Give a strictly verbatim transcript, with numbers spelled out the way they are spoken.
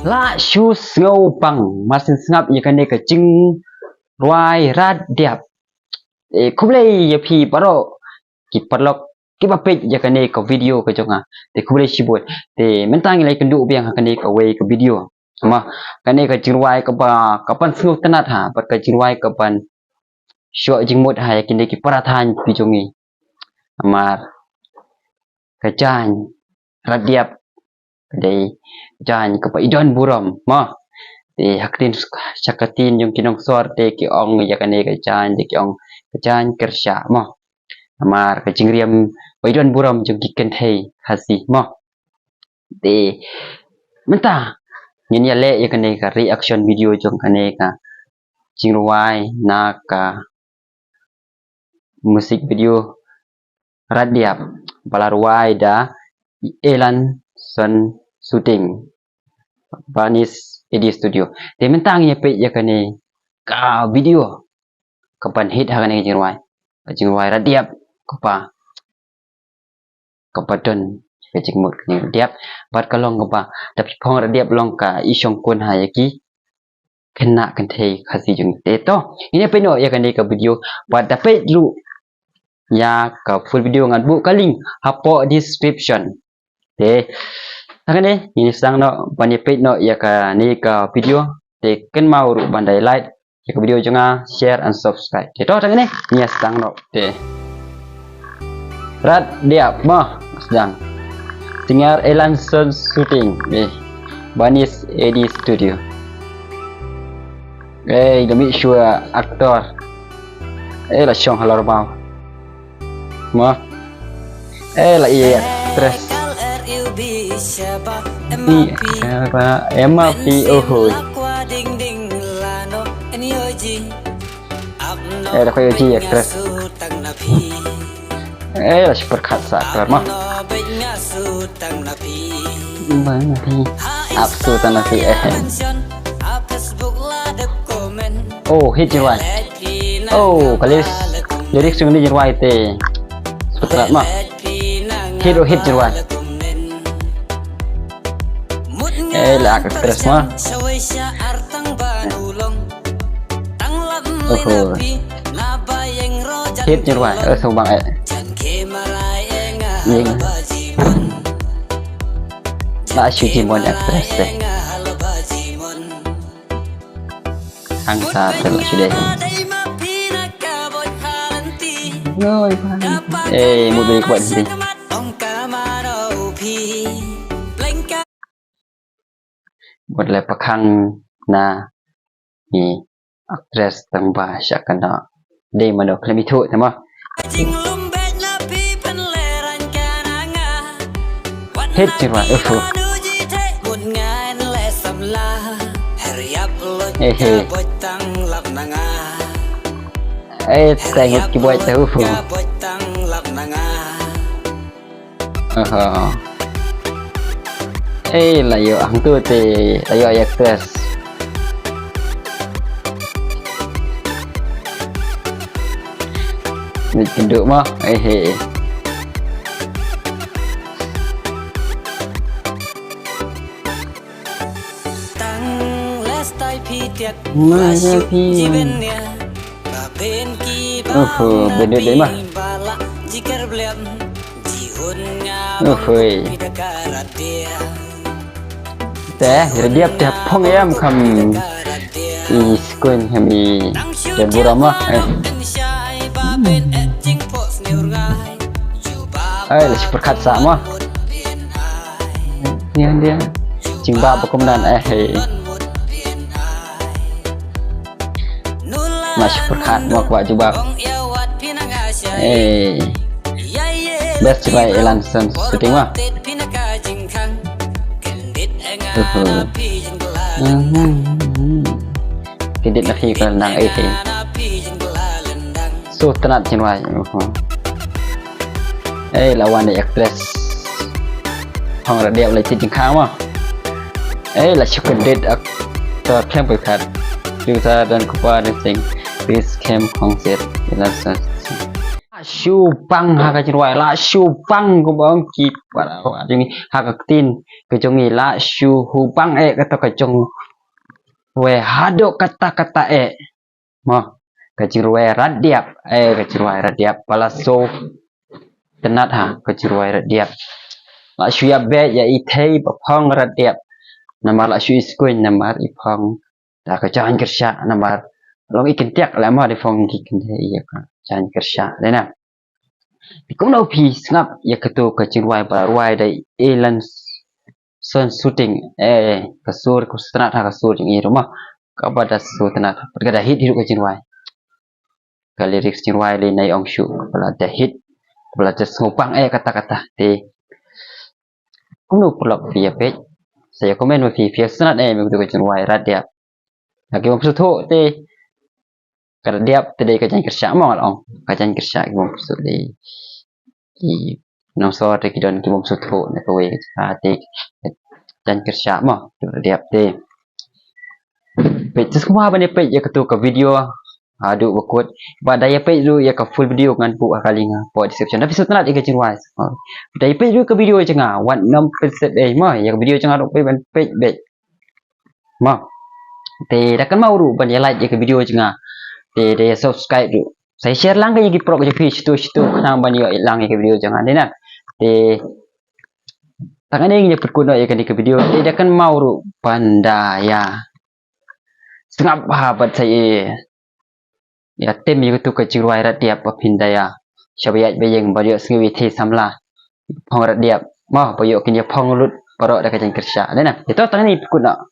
La shu sngewbang, mar shu sngap ïa kane ka jingrwai Rat Diap. Eh, khublei ïa phi baroh ki paralok kiba peit ïa kane ka video ka jong nga. Te khublei shibun. Te mynta ngi la ïakynduh biang ha kane kawei ka video. Mo, kane ka jingrwai kaba, kaban sngewtynnat ha, bad ka jingrwai kaban shoh jingmut ha ïa kine ki para thaiñ ki jong ngi. Namar ka jaiñ Rat Diap ka dei jaiñ kaba i don burom, mo. Te ha ktien, sha ka ktien jong ki nongsor te ki ong ïa kane ka jaiñ, te ki ong ka jaiñ kyrshah, mo. Namar ka jingriam ba i don burom jong ki kynthei Khasi, mo. Te mynta ngin ïa leh ïa kane ka reaction video jong kane ka jingrwai na ka music video Rat Diap, ba la rwai da Elan Sound Shooting, Banis A D Studio. Te mynta ngin ïa peit ïa kane ka video kaban hit ha kane ka jingrwai. Ka jingrwai Rat Diap kaba, kaba don ka jingmut kane Rat Diap. Bad ka long kaba, da phi phong Rat Diap long ka i shongkun ha ïa ki khynnah kynthei Khasi jong ngi. Te to, ngin ïa peit noh ïa kane ka video, bad da peit ruh ïa ka full video ngan buh ka link hapoh description. Te, ha kane, ngin ïa sdang noh ban ïa peit noh ïa kane ka video. Te kynmaw ruh ban da like ïa ka video jong nga, share and subscribe. Te to, ha kane, ngin ïa sdang noh. Te. Rat Diap, mo, sdang. Singer Elan Sound Shooting, eh, Banis A D Studio. Eh, da mih shuwa actor. Eh, la shong halor bau. Mo. Eh, la i actress. Bi, Emma Pi, oho. Eh, da ka ïohi actress. Eh, la shu pyrkhat sa actor mo. Bang na phi. Ap su tang na phi, eh. Oh, hit jingrwai. Oh, ka lyrics, lyrics jong kane ka jingrwai te. Sngewtynnat mo. Hit, oh, hit jingrwai. Eh, la ka actress mo. Oho. Hit jingrwai, eh, sngewbang eh. Ïeng. La shu jimon actress te. Hangta te la shu dei. Oi, eh, mut beli kuat sih. Mut le pakhang na i actress tang ba sha kano. Dei mano khlem ithuh te mo. Hit jingrwai, ufu. Eh, he. Eh, thank you, boy, te, ufu. Aha. Eh, la ïoh hangtu te, la ïoh actress. Ni kynduh mo, eh, eh. Tang leh stai phi tiat. Mara phi. Oho, bedit dei ma. Ohoi. Te, Rat Diap te phong em kham i skun kham i te burom ma. Eh. Ai, la shu pyrkhat sa ma. Nia, nia. Jingbam ba kumne, eh, hei. Ma shu pyrkhat ma kwah jubab. Eh. Best jingrwai Elan Sound Shooting ma. Uhu. Kyndit na phi ka lyndang, eh, hei. Sngewtynnat jingrwai. Uhu. Eh, la wan actress. Phong Rat Diap la tied jingkhang ma. Eh, la shu kyndit actor khlem pyrkhat. Producer Don Kupa Don Sing. Chris Kem Khongsit. Elan Sound Shooting. Shu bang ha ka jingrwai, la shu bang kumba ong ki para jong ngi ha ka ktien ka jong ngi, la shu hu bang eh kata ka jingrwai haduh katta katta eh. Mo, ka jingrwai Radiap, eh ka jingrwai Radiap, ba la shu tnat ha ka jingrwai Radiap. La shu ïa beh ïa i thei ba phong Radiap. Namar la shu i skuin namar i phong da ka jaiñ kyrshah namar long i kyntiak la ma de phong ki kyntiak ïa ka jaiñ kyrshah de na. Kumno phi sngap ïa katu ka jingrwai ba rwai da i Elan Son Shooting, eh ka sur ka tnat ha ka sur jong i ruh mo, kaba da sur tnat pat ka da hit hi ruh ka jingrwai. Ka lyrics jingrwai lei na i ong shu kaba la da hit, kaba la da sngewbang eh kata kata te. Kumno paralok phi ïa peit? Sa ïa comment ma phi, phi ïa sngap eh me katu ka jingrwai Radiap. Ki bym sngewthuh te ka Radiap te dei ka jaiñ kyrshah mo nga la ong. Ka jaiñ kyrshah ki bym sngewthuh dei ki nongso te ki don ki bym sngewthuh na kawei ka jaiñ kyrshah mo. Ka Radiap te. Peit, sngewbha ban ïa peit ïa katu ka video haduh ba kut. Ba da ïa peit ruh ïa ka full video ngan buh ha ka link hapoh description. Da phi sngewtynnat ïa ka jingrwai, da ïa peit ruh ka video jong nga, wat nym pynsep eh mo, ïa ka video jong nga ruh peit ban peit beit mo. Te da kynmaw ruh ban ïa like ïa ka video jong nga. Te da ïa subscribe ruh. Sa ïa share lang ka ïa ki paralok jong phi shatu shatu khnang ban ïoh lang ïa ka video jong nga de na. Te tang kane ngin ïa pynkut noh ïa kane ka video. Te da kynmaw ruh ban da ïa sngap bha bad sa ïa ïa tim ïa katu ka jingrwai Radiap ba phin da ïa shah ba ïaid ba ïeng ba ïoh sngew ïa thei samla phong Radiap mo, ba ïoh kin ïa phong lut baroh da ka jaiñ kyrshah de na. Ïa to tang kane pynkut noh.